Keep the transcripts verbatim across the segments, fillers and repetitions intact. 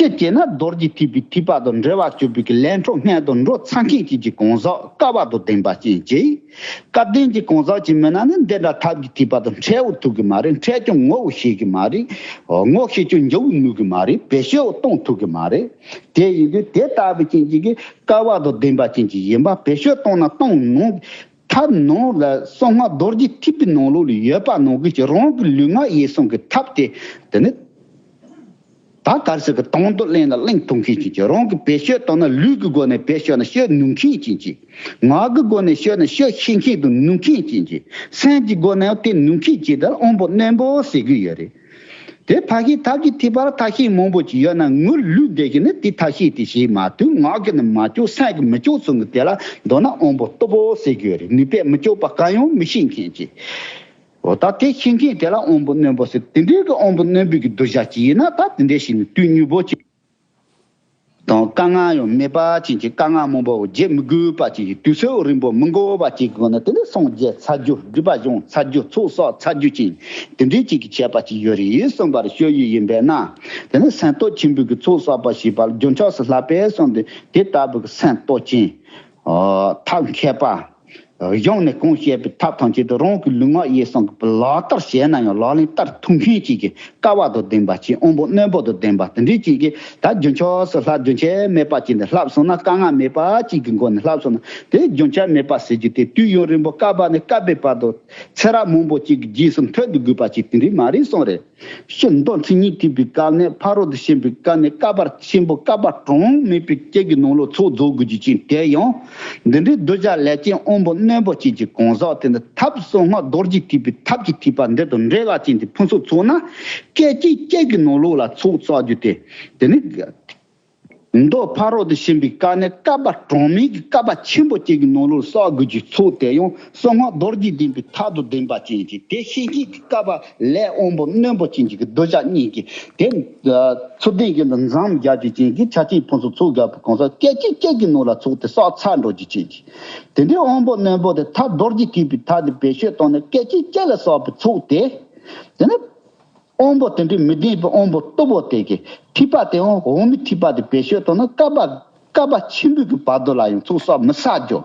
དེ་བྱས་ན་རྡོ་རྗེ་ཐེག་པའི་ཐེག་པ་དང་འབྲེལ་བ་གཅོད་པའི་གི་ལས་འཕྲོ་སྔོན་དུ་འགྲོ་ཚར་མཁན་ཅིག་གི་གང་ཟག་སྐལ་བ་དང་ལྡན་པ་ཅན་གྱི། སྐལ་ལྡན་གྱི་གང་ཟག་ཅིག་མིན་ན་ནི་འདི་འདྲ་ཐབས་ཀྱི་ཐེག་པ་དང་འཕྲད་འོ་ཐུབ་གི་མ་རེད། འཕྲད་ཀྱང་ངོ་བོ་ཤེས་གི་མ་རེད། ངོ་ཤེས་ཀྱང་འཇུག་ནུས་གི་མ་རེད། བེད་སྤྱོད་གཏོང་ཐུབ་གི་མ་རེད། དེ་ཡིན་དུས་དེ་ལྟ་བུ་ཅན་གྱི་གི་སྐལ་བ་དང་ལྡན་པ་ཅན་གྱི་ཡིན་པ་བེད་སྤྱོད་གཏོང་ན་གཏོང་ནང་ཐབས་ནང་ལ་གསང་སྔགས་རྡོ་རྗེ་ཐེག་པའི་ནང་ལོགས་ལ་ཡོད་པ་ནང་གི་ཀྱི་རང་གི་ལུས་ངག་ཡིད་གསུམ་གྱི་ཐབས་དེ་དེ་ནི། ད་ག་རེ་ཟེར་གི་དང་དུ་ལེན་ལ་གླེང་ཐུབ་མཁན་ཅན་གྱི་རང་གི་བེད་སྤྱོད་བཏང་ན་ལུས་ཀྱི་སྒོ་ནས་བེད་སྤྱོད་ན་སྤྱོད་ནུས་མཁན་ཅན་གྱི། ངག་གི་སྒོ་ནས་སྤྱོད་ན་སྤྱོད་ཤེས་མཁན་དང་ནུས་མཁན་ཅན་གྱི། སེམས་ཀྱི་སྒོ་ནས་ཡང་དེ་ནུས་མཁན་ཅན་དེ་ལ་དབང་པོ་རྣོན་པོ་ཟེར་གི་ཡོད་རེད། དེ་ཕར་ཤེས་ཐབས་ཀྱི་ཐེག་པར་ཐབས་ཤེས་མང་པོ་ཅིག་ཡོད་ན་ངུ་ལུས་བསྡད་ཀྱི་ནི་དེ་ཐབས་ཤེས་དེ་བྱེད་མ་ཐུབ། ངག་གི་ནི་མ་ལྕོགས། སེམས་ཀྱི་མི་ལྕོགས་ཚུལ་གྱི་དེ་ལ་མདོར་ན་དབང་པོ་རྟུལ་པོ་ཟེར་གི་ཡོད་རེད། ནུས་པས་མི་ལྕོགས་པ་གང་ཡང་མི་ཤེས་མཁན་ཅན། འོ་ད་དེ་ཤེས་མཁན་དེ་ལ་དབང་པོ་རྣོན་པོ་ཟེར། དེ་འདྲའི་གི་དབང་པོ་རྣོན་པོའི་གི་གདུལ་བྱ་ཅིག་ཡིན་ན་ད་དེ་འདྲའི་ཞིག་ནི་དུས་མྱུར་པོ་ཅིག་དང་དཀའ་ངལ་ཡང་མེད་པ་ཅན་གྱི། དཀའ་ངལ་མང་པོ་བརྗེད་མི་དགོས་པ་ཅན་གྱི། དུས་ཚོད་རིང་པོ་མི་འགོར་བ་ཅན་གྱི་སྒོ་ནས་དེ་ནི་སངས་རྒྱས་ཚར་རྒྱུ། སྒྲིབ་པ་སྦྱོང་ཚར་རྒྱུ། ཚོགས་བསགས་ཚར་རྒྱུ་ཅན་དེ་འདྲའི་ཅིག་གི་ཁྱད་པར་ཅིག་ཡོད་རེད་གསུངས་པར་ཤོད་ཡུལ་ཡིན་པས་ན། དེ་ནི་སེམས་སྟོབས་ཆེན་པོའི་གི་ཚོགས་བསགས་པ་ཞེས་པ་ལ་རྒྱུན་ཆགས་སུ་ལྷག་པས་གསུངས་ཏེ། དེ་ལྟ་བུའི་གི་སེམས་སྟོབས་ཆེན། ཐབས་མཁས་པ། གཞུང་ནས་གོང་བཤད་པའི་ཐབས་ཐམས་ཅད་དུ་རང་གི་ལུས་ངག་ཡིད་གསུམ་གྱི་ལག་བསྟར་བྱས་ན་ཡང་ལག་ལེན་བསྟར་ཐུབ་མཁན་ཅིག་གི་སྐལ་བ་དང་ལྡན་པ་ཅིག་དབང་པོ་རྣོན་པོ་དང་ལྡན་པ་དེ་འདྲའི་ཅིག་གི་ད་རྒྱུན་ཆགས་སུ་ལྷག་རྒྱུན་ཆད་མེད་པ་ཅིག་ནས་ལྷག་སོང་ན། དཀའ་ངལ་མེད་པ་ཅིག་གི་སྒོ་ནས་ལྷག་སོང་ན། དེ་རྒྱུན་ཆད་མེད་པ་ཟེར་རྒྱུ་དེ་དུས་ཡུན་རིང་པོ་བསྐལ་པ་ནས་བསྐལ་པའི་བར་དུ་ཚེ་རབས་མང་པོ་ཅིག་གི་རྗེས་སུ་མཐུད་དུ་དགོས་པ་ཅིག་དེ་འདྲའི་མ་རེད་གསུངས་རེད། ཕྱི་མདོ་མཚན་ཉིད་ཐེག་པའི་སྐབས་ནས་ཕ་རོལ་ཏུ་ཕྱིན་པའི་སྐབས་ནས་བསྐལ་པ་ཆེན་པོ་བསྐལ་པ་གྲངས་མེད་པའི་སྐད་ཀྱི་ནང་ལོགས་ཚོགས་རྫོགས་དགོས་རྒྱུ་ཅན་དེ་ཡང་། འདི་འདྲའི་གདུལ་བྱ་ལས་ཅན་དབང་པོ་རྣོན་པོ་ཅན་གྱི་གང་ཟག་དེ་ནི་ཐབས་གསང་སྔགས་རྡོ་རྗེ་ཐེག་པའི་ཐབས་ཀྱི་ཐེག་པ་འདི་དང་འབྲེལ་བ་ཅན་དེ་ཕུན་སུམ་ཚོགས་ན། སྐད་ཅིག་སྐད་ཀྱི་ནང་ལོགས་ལ་ཚོགས་བསགས་རྒྱུ་དེ། དེ་ནི། མདོ་ཕ་རོལ་ཏུ་ཕྱིན་པའི་སྐབས་ནས་བསྐལ་པ་གྲངས་མེད་ཀྱི་བསྐལ་པ་ཆེན་པོ་གཅིག་གི་ནང་ལོགས་བསགས་དགོས་ཀྱི་ཚོགས་དེ་ཡང་གསང་སྔགས་རྡོ་རྗེ་ལྡན་པའི་ཐབས་དང་ལྡན་པ་ཅན་གྱི་དེ་ཤེས་མཁན་གྱི་བསྐལ་པ་ལས་དབང་པོ་རྣོན་པོ་ཅན་གྱི་གདུལ་བྱ་གཉིས་ཀྱི་དེ་ཚུལ་ལྡན་གྱི་འཛོམས་རྒྱག་རྒྱུ་ཅན་གྱི་ཆ་རྐྱེན་ཕུན་སུམ་ཚོགས་དགོས་པའི་གང་ཟག་སྐད་ཅིག་གཅིག་གི་ནང་ལ་ཚོགས་དེ་བསགས་ཚར་འགྲོ་རྒྱུ་ཅན་གྱི་དེ་འདྲའི་དབང་པོ་རྣོན་པོ་དེ་ཐབས་རྡོ་རྗེ་ཐེག་པའི་ཐབས་དེ་བེད་སྤྱོད་བཏང་ནས་སྐད་ཅིག་གཅིག་ལ་བསགས་པའི་ཚོགས་དེ། དེ་ནི། དབང་པོ་དེ་འདྲའི་མི་ལྡན་པའི་དབང་པོ་རྟུལ་པོ་དེ་གི་ཐེག་པ་དེ་འོང་འོག་མིན་ཐེག་པ་དེ་བེད་སྤྱོད་བཏང་ན་བསྐལ་པ་བསྐལ་པ་ཆེན་པོའི་གི་བར་དུ་ལ་ཡང་ཚོགས་བསགས་མི་ཚར་རྒྱུ།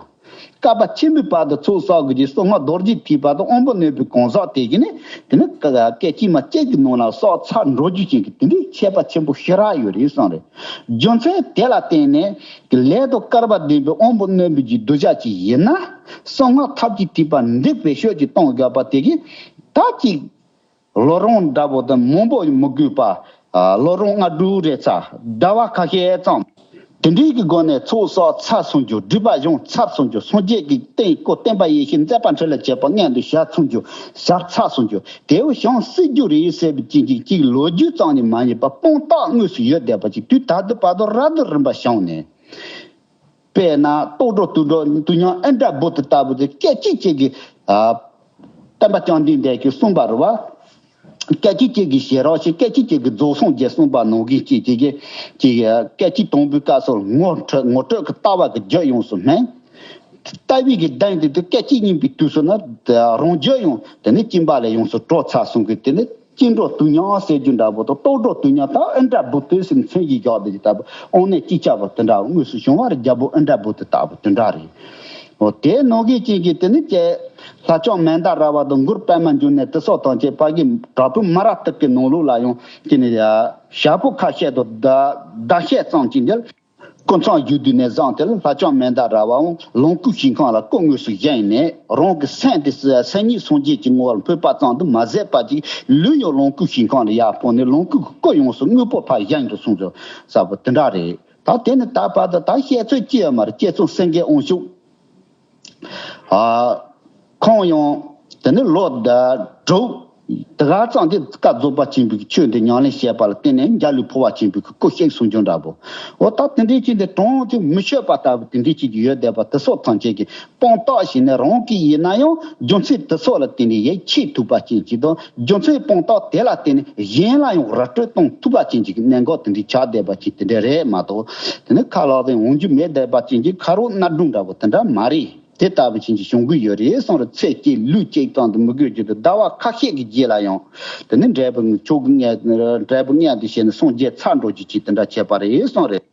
བསྐལ་པ་ཆེན་པོའི་བར་དུ་ཚོགས་བསགས་དགོས་ཀྱི་གསང་སྔགས་རྡོ་རྗེ་ཐེག་པ་དང་དབང་པོ་རྣོན་པོའི་གང་ཟག་དེ་གི་ནི་དེ་ནི་སྐད་ཅིག་མ་གཅིག་གི་ནང་ལ་བསགས་ཚར་འགྲོ་རྒྱུ་ཅན་གྱི་དེ་འདྲའི་ཁྱད་པར་ཆེན་པོ་ཞེ་དྲག་ཡོད་རེད་གསུངས་རེད། རྒྱུ་མཚན་དེ་ལ་བརྟེན་ནས་ལས་དང་སྐལ་བ་ལྡན་པའི་དབང་པོ་རྣོན་པོའི་གི་གདུལ་བྱ་ཅིག་ཡིན་ན། གསང་སྔགས་ཐབས་ཀྱི་ཐེག་པ་འདི་བེད་སྤྱོད་ཀྱིས་གཏོང་དགོས་པ་དེ་གི་ད་ཅིག་བློ་རུང་འདྲ་པོ་དང་མང་པོ་མི་དགོས་པ། ཨ། བློ་རུང་ལྔ་དྲུག་རེ་ཚ། ཟླ་བ་ཁ་ཤས་ཙམ། དེ་འདྲའི་གི་སྒོ་ནས་ཚོགས་བསགས་ཚར་སོང་རྒྱུ། སྒྲིབ་པ་སྦྱོང་ཚར་སོང་རྒྱུ། སངས་རྒྱས་ཀྱི་བསྟན་སྐུ་བསྟན་པ་ཡེ་ཤེས་མཛད་པ་འཕྲིན་ལས་བྱེད་པ་མངོན་དུ་བྱས་སོང་རྒྱུ། བྱས་ཚར་སོང་རྒྱུ། དེ་བོ་བྱང་སྲིད་རྒྱུ་རེད་ཟེར་བའི་ཅིག་ཅིག་ཅིག་ལོ་རྒྱུས་ཙམ་ནི་མ་ཡིན་པ་དཔང་རྟགས་དངོས་སུ་ཡོད་བསྡད་པ་ཅིག་དུས་ད་ལྟ་བར་དུ་རབ་ཏུ་རིམ་པ་བྱུང་ནས། དཔེར་ན་རྟོགས་གྲོལ་དུས་གྲོལ་དུས་མཉམ་ཨིནྡྲ་བྷུ་ཏི་ལྟ་བུ་དེ་སྐད་ཅིག་གཅིག་གིས། ཨ། སྟོན་པ་བཅོམ་ལྡན་འདས་ཀྱིས་གསུངས་པ་རེད་བ། སྐད་ཅིག་གཅིག་གིས་ཤེས་རོགས་ཞེས། སྐད་ཅིག་གཅིག་གིས་རྫོགས་སངས་རྒྱས་གསུངས་པ་ནང་བཞིན་གཅིག་གཅིག་གིས་ཅིག་སྐད་ཅིག་དང་པོའི་སྐབས་སུ་ངོ་འཕྲོད་ངོ་སྤྲོད་ཀྱི་ལྟ་བ་གི་རྒྱུད་ཡོངས་སུ་སྨིན། ལྟ་བའི་གི་གདེང་དེ་དུས་སྐད་ཅིག་གཉིས་པའི་དུས་སུ་ནི་རང་རྒྱུད་ཡང་དེ་ནི་སྐྱེ་འབར་ལས་ཡོངས་སུ་གྲོལ་ཚར་སོང་གི་དེ་ནི། སྐྱེ་འགྲོ་དུས་མཉམ་ཟེར་རྒྱུ་འདྲ་པོ་དང་རྟོགས་གྲོལ་དུས་མཉམ་ད་ཨིནྡྲ་བྷུ་ཏི་ཟེར་མཚན་གྱིས་བཞག་དེ་ལྟ་བུ་དབང་གནས་གཅིག་ཅར་བ་དེ་འདྲ་དངོས་སུ་བྱུང་བ་རེད། རྒྱལ་པོ་ཨིནྡྲ་བྷུ་ཏི་ལྟ་བུ་དེ་འདྲ་རེད། འོ་དེ་ནང་གི་ཅིག་གིས་དེ་ནི་ཀྱེ་ལྷ་ལྕམ་མན་ད་ར་བ་དང་མགུར་པདྨ་འབྱུང་གནས་དེ་སོགས་དང་བཅས་པ་གི་བྲག་ཕུག་མ་ར་ཏི་ཀའི་ནང་ལོགས་ལ་ཡང་ཅི་ནས་ཞག་པོ་ཁ་ཤས་དང་ཟླ་ཟླ་ཤས་ཙམ་ཅིག་འདིར། སྐུ་མཚམས་བཞུགས་དུས་ནས་བཟུང་སྟེ་ལྷ་ལྕམ་མན་ད་ར་བའང་ལོངས་སྐུའི་ཞིང་ཁམས་ལ་སྐུ་དངོས་སུ་བཞེངས་ནས་རང་གི་སེམས་དེ་སེམས་ཉིད་སངས་རྒྱས་ཀྱི་ངོ་བོར་འཕོས་པ་ཙམ་དུ་མ་ཟད་པ་ཅིག་ལུས་ཡང་ལོངས་སྐུའི་ཞིང་ཁམས་ལ་ཡར་སྤངས་ནས་ལོངས་སྐུ་གི་སྐུ་ཡོངས་སུ་དངོས་པོ་ཕར་བཞེངས་དུ་སོང་ཟེར་ས་པོ་དེ་འདྲ་རེད། ད་དེ་ནི་ད་བར་དུ་ད་བཤད་ཚོད་ཅི་ཡང་མ་རེད། བཤད་ཚོད་སེང་གེ་དབང་ཕྱུག་ཨ། ཁོང་ཡང་དེ་ནི་ལོ་ཟླ་དྲུག་དེ་ག་ཙམ་དེ་བཀའ་རྫོགས་པ་ཆེན་པོའི་ཆོས་འདི་ཉམས་ལེན་བྱས་པ་ལ་བརྟེན་ནས་འཇའ་ལུས་འཕོ་བ་ཆེན་པོའི་སྐུ་གཤེགས་སོང་རྒྱུ་འདྲ་པོ། འོ་ད་དེ་འདྲའི་ཅིག་འདི་གྲངས་ཀྱིས་མི་ཆོད་པ་ལྟ་བུ་དེ་འདྲའི་ཅིག་ཡོད་བསྡད་པ་དེ་སོགས་ཐམས་ཅད་ཀྱི་དཔང་རྟགས་བྱས་ནས་རང་གིས་ཡིན་ན་ཡང་རྒྱུ་མཚན་དེ་སོགས་ལ་བརྟེན་ནས་ཡིད་ཆེས་ཐུབ་པ་ཅན་ཅིག་དང་རྒྱུ་མཚན་དཔང་རྟགས་དེ་ལ་བརྟེན་ནས་གཞན་ལ་ཡང་ར་སྤྲོད་གཏོང་ཐུབ་པ་ཅན་ཅིག་གི་གནད་འགག་དེ་འདྲའི་ཆགས་བསྡད་པ་ཅིག་དེ་འདྲ་རེད་མ་གཏོགས་དེ་ནི་ཁ་ལག་དེ་འོང་རྒྱུ་མེད་བསྡད་པ་ཅན་གྱི་ཁ་རོག་སྣ་སྒྲུང་འདྲ་པོ་དེ་འདྲ་མ་རེད། དེ་ལྟ་བུ་ཅན་གྱི་བྱུང་གི་ཡོད་རེད་གསུངས་རེད། ཚེ་གཅིག་ལུས་གཅིག་ཙམ་དུ་མི་དགོས་རྒྱུ་དུ་ཟླ་བ་ཁ་ཤས་ཀྱི་རྗེས་ལ་ཡང་དེ་ནི་འབྲས་བུ་མཆོག་གི་ངལ་འབྲས་བུ་མངལ་དུ་བྱས་ནས་སངས་རྒྱས་ཚར་འགྲོ་རྒྱུ་ཅིག་དེ་འདྲ་བྱས་པ་རེད་གསུངས་རེད།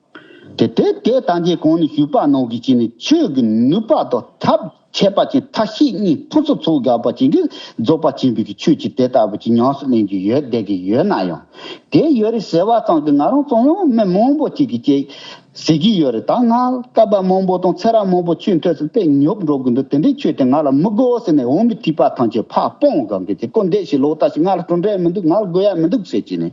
དེ་དེ་དེ་ལྟ་མཁན་གོང་ནས་ཞུས་པ་ནང་གི་ཅིག་ནི་ཆོས་ཀྱི་ནུས་པ་དང་ཐབས་ཁྱད་པར་ཅན་མཐའ་བཞི་གཉིས་ཕུན་སུམ་ཚོགས་དགོས་པ་ཅན་གྱི་རྫོགས་པ་ཆེན་པོའི་གི་ཆོས་ཅིག་དེ་ལྟ་བུ་ཅིག་ཉམས་སུ་ལེན་རྒྱུ་ཡོད་བསྡད་ཀྱི་ཡོད་ན་ཡང་། དེ་ཡོད་རེད་ཟེར་བ་ཙམ་གྱིས་ང་རང་ཚོ་ཡང་མི་མང་པོ་ཅིག་གིས་ཅིག་ཟེར་གྱི་ཡོད་རེད། ད་ང་སྐབས་མང་པོ་དང་ཚེ་རབས་མང་པོ་ཆོས་ཐོས་སུ་དཔེ་ཉོབ་འགྲོ་གི་འདུག་དེ་འདྲའི་ཆོས་དེ་ང་ལ་མི་དགོས་ཟེར་ནས་འོང་མི་ཐིགས་པ་ཐམས་ཅད་ཕར་སྤོང་གང་གི་དེ་ཀོ་འདེད་ཞིག་ལོག་ལྟ་ཞིག་ང་ལ་གྲུབ་འབྲས་མི་འདུག་ང་ལ་དགོས་ཡ་མི་འདུག་ཟེར་གྱི་ནས།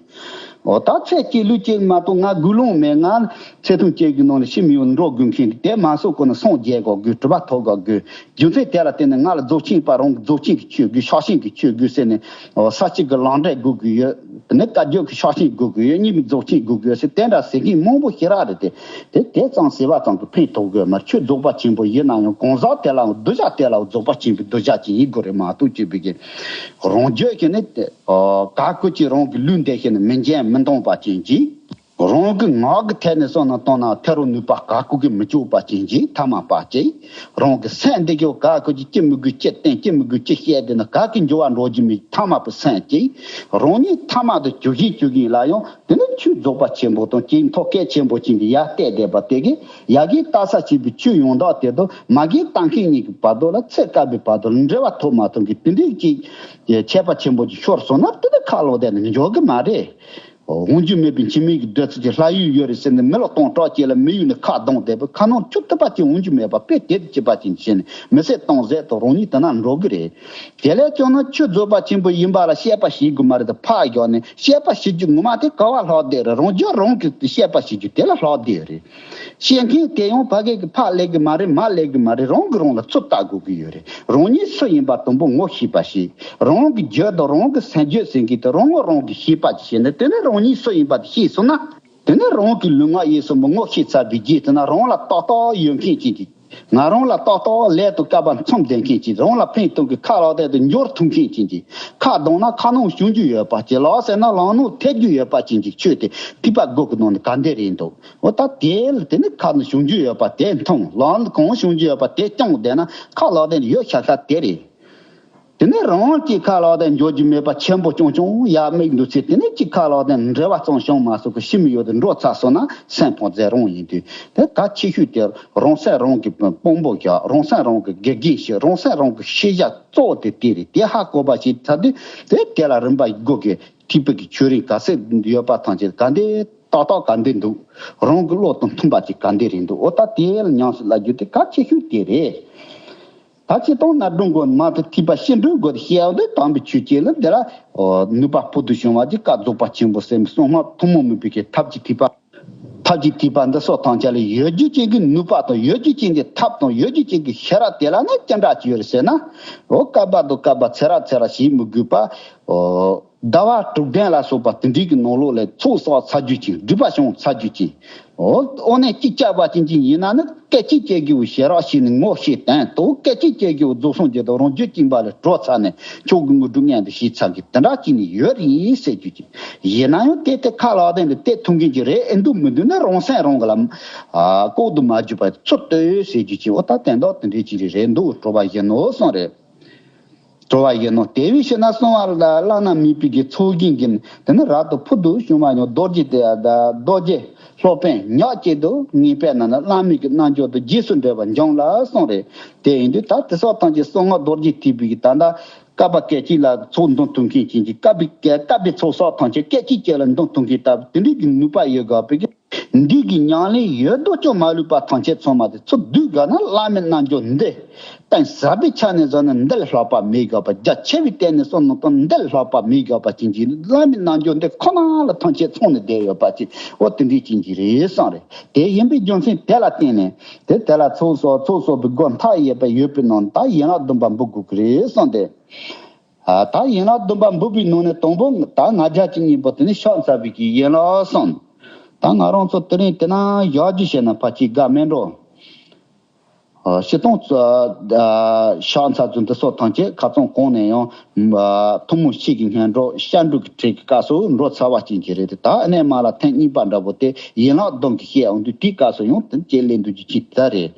འོ་ད་ཚེ་གཅིག་ལུས་གཅིག་མ་གཏོགས་ང་དགོས་ལོང་མེད། ང་ཚེ་ཐུང་གཅིག་གི་ནང་ནས་ཤི་མི་ཡོང་འགྲོ་དགོས་མཁན་དེ་དེ་མ་སོགས་ཀོ་ན་སངས་རྒྱས་དགོས་དགོས་གྲུབ་པ་ཐོབ་དགོས་དགོས། རྒྱུ་མཚན་དེ་ལ་བརྟེན་ནས་ང་ལ་རྫོགས་ཆེན་པ་རང་གི་རྫོགས་ཆེན་གྱི་ཆོས་དགོས། ཕྱག་ཆེན་གྱི་ཆོས་དགོས་ཟེར་ནས། ཨོ་ས་གཅིག་གི་ལམ་འབྲས་དགོས་ཀྱི་ཡོད། དེ་ནས་བཀའ་བརྒྱུད་ཀྱི་ཕྱག་ཆེན་དགོས་ཀྱི་ཡོད། གཉིས་པའི་རྫོགས་ཆེན་དགོས་ཀྱི་ཡོད་ཟེར་དེ་འདྲ་ཟེར་མཁན་མང་པོ་ཞེ་དྲག་རེད་དེ། དེ་དེ་ཙམ་ཟེར་བ་ཙམ་གྱིས་ཕན་ཐོགས་དགོས་མ་རེད། ཆོས་རྫོགས་པ་ཆེན་པོ་ཡིན་ན་ཡང་གང་ཟག་དེ་ལའང་གདུལ་བྱ་དེ་ལའང་རྫོགས་པ་ཆེན་པོའི་གདུལ་བྱ་ཅིག་ཡིན་དགོས་རེད་མ་གཏོགས་ཅིག་པའི་གི་རང་རྒྱུད་ཀྱི་ནི་དེ་ཨོ་ག་ཀུ་ཅིག་རང་གི་ལུས་འདི་ཤེས་ནས་མི་འཇོན་མི་འདོང་པ་ཅན་གྱིས། རང་གི་ངག་གི་ཐད་ནས་སོང་ན་བཏང་ན་ཐེ་རོ་ནུས་པ་ག་ཀུ་གི་མི་བཅུག་པ་ཅན་གྱི་ཐ་མ་པ་ཅིག་རང་གི་སེམས་འདི་གི་ག་ཀུ་གི་ཅི་མི་དགོས་ཅི་བསྟན་ཅི་མི་དགོས་ཅི་བཤད་དེ་ན་ག་གི་འགྱུར་བ་འགྲོ་རྒྱུ་མེད་ཐ་མ་པའི་སེམས་ཅིག་རང་ཉིད་ཐ་མ་དུ་གྱུར་བཞིན་གྱུར་གྱིན་ལ་ཡང་དེ་ནི་ཆོས་རྫོགས་པ་ཆེན་པོ་དང་ཅིག་མཐོ་སྐད་ཆེན་པོ་ཅན་གྱི་ཡར་བལྟས་བསྡད་པ་དེ་གི་ཡ་གི་ལྟ་ས་བྱེད་པའི་ཆོས་ཡོངས་དག་དེ་དང་མ་གི་ལྟ་མཁན་གཉིས་ཀྱི་བར་དོ་ལ་ཚེ་དཀའ་བའི་བར་དོ་ལ་འབྲེལ་བ་ཐོགས་མ་ཐོགས་ཀྱི་དེ་འདྲའི་ཅིག་ཁྱད་པར་ཆེན་པོ་ཅིག་ཤོར་སོང་ན་དེ་ནི་ཁ་ལོག་བསྡད་ནས་འཇོག་གི་མ་རེད། འོང་རྒྱུ་མེད་པའི་འཆི་མེད་ཀྱི་བདུད་རྩི་གི་ལྷ་ཡུལ་ཡོད་རེད་ཟེར་ནས་མི་ལ་སྟོང་ཕྲག་གཅིག་ལ་མི་ཡུལ་ནས་ཁ་གདངས་བསྡད་པའི་ཁ་ནང་ཆུ་ཐིགས་པ་གཅིག་འོང་རྒྱུ་མེད་པ་དཔེ་དེབ་ཀྱི་པ་ཅིག་བྱས་ནས་མི་ཚེ་སྟོང་ཟད་དུ་རང་ཉིད་དེ་ན་འགྲོ་གི་རེད། དེ་ལས་ཀྱང་ན་ཆོས་རྫོགས་པ་ཆེན་པོ་ཡིན་པ་ལ་བཤད་པ་བྱེད་དགོས་མ་རེད་དེ་ཕར་བཞག་ནས་བཤད་པ་བྱེད་རྒྱུ་ངོ་མ་དེ་ག་བ་ལྷག་བསྡད་རེད། རང་རྒྱུད་རང་གི་བཤད་པ་བྱེད་རྒྱུ་དེ་ལ་ལྷག་བསྡད་རེད། བཤད་མཁན་དེ་ཡང་ཕ་གི་གི་ཕར་སླེབས་གི་མ་རེད་མར་སླེབས་གི་མ་རེད། རང་གི་རང་ལ་ཚུར་ལྟ་དགོས་ཀྱི་ཡོད་རེད། རང་ཉིད་སུ་ཡིན་པ་དང་པོ་ངོ་ཤེས་པ་ཞིག་རང་གི་རྒྱུད་དང་རང་གི་སེམས་རྒྱུད་ཟེར་མཁན་དེ་རང་ངོ་རང་གིས་ཤེས་པ་ཅིག་བྱས་ནས་དེ་ནས་རང་ཉིད་སུ་ཡིན་པ་དེ་ཤེས་སོང་ན། དེ་ནས་རང་གི་ལུས་ངག་ཡིད་གསུམ་པོ་ངོ་ཤེས་ཚར་བའི་རྗེས་དེ་ན་རང་ལ་ཏག་ཏག་ཡོད་མཁན་ཅན་གྱི། ང་རང་ལ་ཏག་ཏག་ལས་དང་སྐལ་པ་མཚམས་ལྡན་མཁན་ཅན་རང་ལ་ཕན་ཐོགས་ཀྱི་ཁ་ལག་དེ་དུ་འབྱོར་ཐུབ་མཁན་ཅན་གྱི། ཁ་གདངས་ན་ཁ་ནང་བྱུང་རྒྱུ་ཡོད་པ་ཅིག་ལག་ཟེར་ན་ལག་ནང་ཐེབས་རྒྱུ་ཡོད་པ་ཅན་གྱི་ཆོས་དེ་ཐིགས་པ་དགུ་གི་ནང་ནས་ག་འདྲ་རེད་འདུག་འོ་ད་དེ་ལ་དེ་ནི་ཁ་ནང་བྱུང་རྒྱུ་ཡོད་པ་དེ་མཐོང་། ལག་ནང་གང་བྱུང་རྒྱུ་ཡོད་པ་དེ་སྐྱོང་བསྡད་ན་ཁ་ལག་དེ་ཡོད་ཤ་ཤ་དེ་རེད། དེ་ནས་རང་གཅིག་ཁ་ལག་དེ་འཇོག་རྒྱུ་མེད་པ་ཆེན་པོ་ཆུང་ཆུང་ཡར་དམིགས་འདུག་ཚེ་དེ་ནས་གཅིག་ཁ་ལག་དེ་འབྲེལ་བ་ཙམ་བྱུང་མ་སོང་གི་ཤི་མི་ཡོད་དེ་འགྲོ་ཚར་སོང་ན་སེམས་ཕམ་རྫས་རང་ཡིན་དུས་དེ་གལ་ཆེ་ཤོས་དེ་རང་སེམས་རང་གི་དཔང་པོ་བཞག་རང་སེམས་རང་གི་དགེ་རྒན་བྱེད་རང་སེམས་རང་གི་ཤེས་བྱ་གཙོ་བོ་དེ་དེ་རེད། དེ་ཧ་གོ་བ་ཞིག་ཚར་དུས་དེ་དེ་ལ་རིམ་པ་སྒོ་གི་ཐིགས་པའི་གི་ཆོས་རིག་ག་ཚད་ཡོད་པ་ཐམས་ཅད་ག་འདི་ཏག་ཏག་ག་འདི་འདུག་རང་གི་བློ་དང་མཐུན་པ་ཅིག་ག་འདི་རེད་འདུག་འོ་ད་དེ་ལ་ཉམས་སུ་བླང་རྒྱུ་དེ་གལ་ཆེ་ཤོས་དེ་རེད། ད་ཅི་ལྟར་ན་སྒྲུབ་དགོས་མ་ཐུབ་ཐིགས་པ་ཤེས་འགྲུབ་དགོས་ཏེ་བཤད་འོ་དེ་དམ་པའི་ཆོས་ཅན་ལ་འདི་ལ་ནུས་པ་ཕུལ་དུ་བྱུང་བ་ཅིག་བཀའ་རྫོགས་པ་ཆེན་པོ་ཟེར་མི་གསང་སྔགས་ཐུན་མོང་མིན་པའི་གི་ཐབས་ཀྱི་ཐིགས་པ། ཐབས་ཀྱི་ཐིགས་པ་འདི་སོགས་ཐམས་ཅད་ལ་ཡོད་རྒྱུ་ཅན་གྱི་ནུས་པ་དང་ཡོད་རྒྱུ་ཅན་གྱི་ཐབས་དང་ཡོད་རྒྱུ་ཅན་གྱི་ཤེས་རབ་དེ་ལ་ནི་ཅི་འདྲ་ཅིག་ཡོད་རེད་ཟེར་ན། འོ་སྐབས་བབ་དང་སྐབས་བབ་ཚེ་རབས་ཚེ་རབས་ཞིག་མི་དགོས་པ། འོ། ཟླ་བ་དྲུག་ལྡན་ལ་སོགས་པ་དེ་འདྲའི་གི་ནང་ལོགས་ལ་ཚོགས་བསགས་ཚར་རྒྱུ་ཅིག་སྒྲིབ་པ་བྱུང་ཚར་རྒྱུ་ཅིག་འོ་ཨོ་ནས་གཅིག་བཅག་པ་ཅན་ཅིག་ཡིན་ན་ནི་སྐད་ཅིག་བཅད་དགོས་པའི་ཞེ་རག་ཞིག་ནི་ངོ་ཤེས་དང་དུ་སྐད་ཅིག་བཅད་དགོས་པའི་རྫོགས་སངས་རྒྱས་དང་རང་རྒྱུད་བཅིངས་པ་ལས་གྲོལ་ཚར་ནས་མཆོག་གི་དངོས་གྲུབ་མངོན་དུ་བྱས་ཚར་གི་དེ་འདྲ་ཅིག་ནི་ཡོད་རེད་ཟེར་རྒྱུ་ཅིག་ཡིན་ན་ཡང་དེ་དེ་ཁ་ལག་སྟེང་དུ་དེ་ཐུག་མཁན་ཅིག་རེད་ཨེ་འདུག་མི་འདུག་ན་རང་སེམས་རང་གི་ལ་ཨ་ལྐོག་ཏུ་མ་གྱུར་པ་ཚུར་ལྟོས་ཟེར་རྒྱུ་ཅིག་འོ་ད་དེ་འདྲ་དེ་འདྲའི་ཅིག་རེད་འདུག་གྲོལ་བ་ཡིན་ནོ་གསུངས་རེད། གྲོལ་བ་ཡིན་ནོ། དེ་བས་ཕྱིར་ན་གསང་བ་ལ་བླ་ན་མེད་པའི་གི་ཚོགས་ཞིང་གི་དེ་ནི་རབ་ཏུ་ཕུལ་དུ་བྱུང་བ་ཡང་རྡོ་རྗེ་དེ་རྡོ་རྗེ་སློབ་དཔོན་ཉག་གཅིག་ཏུ་ངེས་པས་ན་ནི་བླ་མེད་ཀྱི་རྣལ་འབྱོར་དུ་རྗེས་སུ་འབྲེལ་བར་འབྱུང་ལ་གསུངས་རེད། དེ་ཡིན་དུས་ད་དེ་སོགས་ཐམས་ཅད་གསང་སྔགས་རྡོ་རྗེ་ཐེག་པའི་གི་ད་ལྟ་བསྐལ་པ་སྐད་ཅིག་ལ་ཚོགས་འདོན་ཐུབ་མཁན་ཅན་གྱི་བསྐལ་པའི་བསྐལ་པའི་ཚོགས་བསགས་ཐམས་ཅད་སྐད་ཅིག་གཅིག་ལ་འདོན་ཐུབ་མཁན་ལྟ་བུ་དེ་འདྲའི་གི་ནུས་པ་ཡོད་དགོས་པའི་གི་འདི་གི་ཉམས་ལེན་ཡོད་དོ་ཅོག་མ་ལུས་པ་ཐམས་ཅད་ཚང་མ་དེ་ཚུར་བསྡུས་དགོས་ན་བླ་མའི་རྣལ་འབྱོར་འདི། གཏིང་ཟབ་པའི་ཆ་ནས་བཟུང་ན་འདི་ལས་ལྷག་པ་མེད་དགོས་པ། རྒྱ་ཆེ་བའི་སྟེང་ནས་བསམ་བློ་བཏང་འདི་ལས་ལྷག་པ་མེད་དགོས་པ་ཅན་གྱི་བླ་མའི་རྣལ་འབྱོར་འདི་ཁོ་ན་ལ་ཐམས་ཅད་ཚང་ནས་བསྡད་ཡོད་པ་ཅིག་འོ་དེ་འདྲའི་ཅན་གྱི་རེད་བསམ་རེད། དེ་ཡིན་པའི་རྒྱུ་མཚན་དེ་ལ་བརྟེན་ནས་དེ་དེ་ལ་ཚོགས་གསོག་ཚོགས་གསོག་པའི་སྒོ་མཐའ་ཡས་པ་ཡོད་པའི་ནང་ད་ཡན་ལག་བདུན་པ་འབུལ་དགོས་ཀྱི་རེད་བསམ་སྟེ། ཨ་ད་ཡན་ལག་བདུན་པ་འབུལ་བའི་ནང་ནས་དང་པོ་ད་ང་རྒྱལ་གྱི་སྙིང་པོ་དེ་ནི་ཕྱག་འཚལ་བའི་གི་ཡན་ལག་གསུམ། ད་ང་རང་ཚོ་དེ་རིང་དེ་ན་ཡག་རྒྱུ་བྱས་ན་ཕལ་ཆེར་དགའ་མེད་འགྲོ། ཨ། སྤྱིར་བཏང་། ཨ། ཕྱག་འཚལ་ཚུལ་འདི་སོགས་ཐམས་ཅད་ཁ་རྩང་གང་ནས་ཡང་། ཨ། ཐུན་མོང་ཕྱི་གི་སྔོན་འགྲོ་སྐྱབས་འགྲོ་གི་གྲས་ཀྱི་སྐབས་སུ་འགྲོ་ཚར་བ་ཅན་གྱི་རེད་དེ། ད་ཨ་ནས་མར་ལ་ཐེངས་གཉིས་པ་འདྲ་པོ་དེ་ཡན་ལག་བདུན་གྱི་བཤད་འོང་དུས། དེའི་སྐབས་སུ་ཡང་དེ་ཅིག་ལེན་འདུག་རྒྱུ་ཅིག་ད་རེད།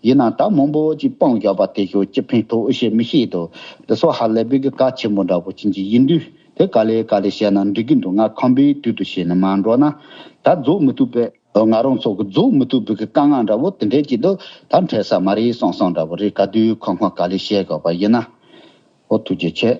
ཡིན་ནའང་ད་མང་པོ་ཅིག་སྤང་བཞག་པ་དེ་ཤོ་ཅི་ཕན་ཐོགས་ཨེ་ཤེས་མི་ཤེས་དོ། འདི་སོགས་ཧ་ལས་པའི་གི་གལ་ཆེན་པོ་འདྲ་པོ་ཅན་ཅིག་ཡིན་དུས། དེ་ག་ལེ་ག་ལེ་བཤད་ན་འགྲིག་གི་འདུག་ང་ཁམས་པའི་དུས་དུ་བཤད་ནས་མ་འགྲོ་ན། ད་རྫོགས་མི་ཐུབ་པའི། ང་རང་ཚོ་གི་རྫོགས་མི་ཐུབ་པའི་གི་དཀའ་ངལ་འདྲ་པོ་དེ་འདྲས་ཅིག་འདུག་ད་འཕྲད་ས་མ་རེད་བསམ་བསམ་འདྲ་པོ་རེད། ག་དུས་ཁོ་ཁོ་ག་ལེ་བཤད་དགོས་པ་ཡིན་ན། ཨོ། ཐུགས་རྗེ་ཆེ།